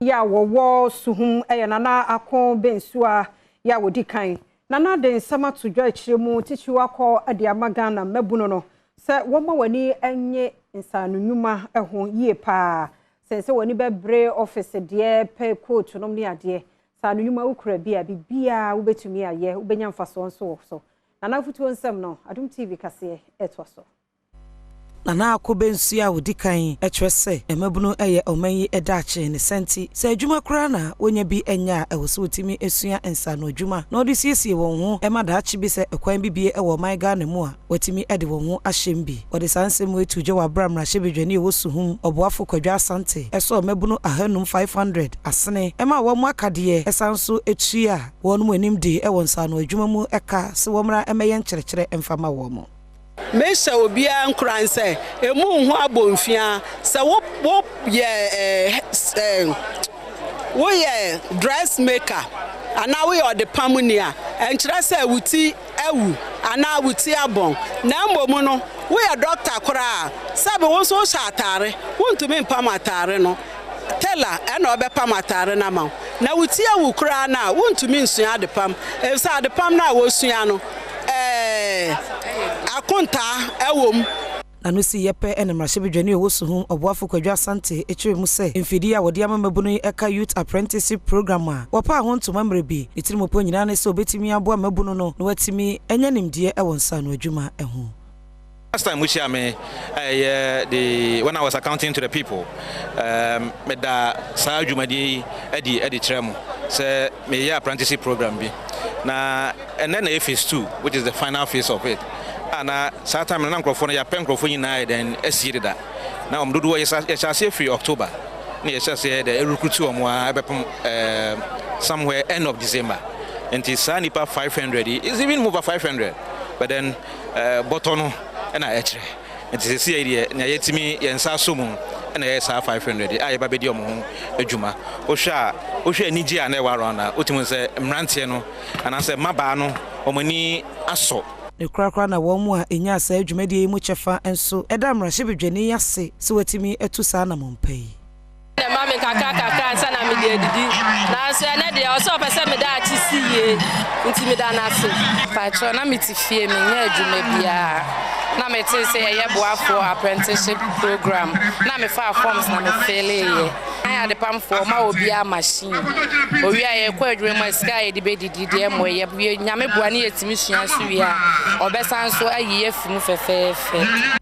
Yɛ a wɔwɔ Suhum yɛ Nana Ako Bensua yɛ a wɔdi kan. Nana de nsɛm ato dwa akyire mu titiriw akɔ de ama Ghana mmabunu no sɛ wɔmma wɔn ani nnye nsaano nnwuma ho yie paa sen sɛ wɔn ani bɛbere office deɛ pɛ coat nom ne adeɛ. Nsaano nnwuma wokura bi a biribiara wobɛtumi ayɛ, wobɛnya mfasoɔ nso wɔ so. Nana afotuo nsɛm no, Adom TV kaseɛ ɛtoa so. Nana Ako Bensua a ɔdi kan kyerɛ sɛ mmabunu yɛ ɔman yi daakye ne saa nti sɛ adwuma koraa na wɔnya bi nyɛ a ɛwɔ sɛ wɔtumi sua nsaano adwuma na wɔde siesie wɔn ho ma daakye bi sɛ ɛkwan bi bue wɔ ɔman Ghana mu a wɔatumi de wɔn ho ahyɛm bi. Wɔde saa nsɛm wei too dwa wɔ aberɛ a mmarahyɛbadwani a ɛwɔ Suhum, Ɔboafo Kwadwo Asante sɔɔ mmabunu ahanum, 500, asene maa wɔn akadeɛ san nso tuaa wɔn anim de wɔ nsaano adwuma mu ka sɛ wɔmmra mmɛyɛ nkyerɛkyerɛ mfa ma wɔn. Mehyɛ obiara nkuran sɛ, mmu wo ho abomfiaa. Sɛ wo wo yɛ ɛɛ woyɛ dress maker anaa woyɛ ɔdepamni a, ɛnkyerɛ sɛ wo ti awu anaa wo ti abɔn. Na mmom no, woyɛ dɔkta koraa a, sɛbe wo nso wohyɛ atare, wontumi mpam atare no. Tailor na ɔbɛpam atare no ama wo. Na wo ti awu koraa no a, wontumi nsua adepam, efisɛ adepam no a wosua no, ɛɛ, akontaa wɔ mu. N'ano sii yɛ pɛ na mmarahyɛbadwani a ɔwɔ Suhum, Ɔboafo Kwadwo Asante kyerɛɛ mu sɛ mfidie a wɔde ama mmabunu yi ka Youth Apprenticeship Programme a wɔpaa ho ntoma mmerɛ bi. Ne tirimupɔ nyinaa ne sɛ wɔbɛtumi aboa mmabunu no na wɔatumi anya nimdeɛ wɔ nsaano adwuma ho. Last time mo hyia me ɛyɛ the when I was accounting to the people um, meda saa dwumadie yi adi adi kyerɛ mo sɛ meyɛ apprenticeship program bi na ɛnɛ na ɛyɛ phase 2, which is the final phase of it, a na saa time no na nkurɔfoɔ no yɛapɛ nkurɔfoɔ nyinaa yɛ dɛn asie deda na wɔn dodoɔ yɛhyɛ aseɛ firi October na yɛhyɛ aseɛ dɛ ɛrecruit wɔn a ɛbɛpem somewhere end of December. Nti saa nipa 500 yi is even over 500, but then bɔtɔ no na ɛkyerɛ. Nti seesei yi deɛ, nea yɛatumi yɛn nsa asɔ mu na ɛyɛ saa 500 yi a yɛba bɛdi wɔn ho adwuma. Wohwɛ a, wohwɛ anigye a na ɛwɔ around a, wotumi hu sɛ mmeranteɛ no anaasɛ mmabaa no wɔn ani asɔ. Ne korakora na wɔn a ɛnyaa saa dwumadie yi mu kyɛfa nso da mmarahyɛbadwani yi ase sɛ watumi atu saa anammɔn pa yi. Na ɛma me nkakra kakra ansa na mede adidi. Nanso ɛnɛ deɛ ɔsɛ ɔpɛ sɛ me daakye si yie nti meda no ase. Pakyɛw, na mete fie menyɛ adwuma biara na metee sɛ yɛyɛ boafoɔ apprenticeship program na mefaa forms na me fillee yɛ. Yɛn adepamfoɔ ɔma obiara machine owie a yɛkɔ adwuma mu a sika a yɛde bɛdidi deɛ mmɔ yɛ wie. Nyame boa ne yɛtumi sua nso wie a ɔbɛsan nso ayi yɛ afi mu fɛfɛɛfɛ.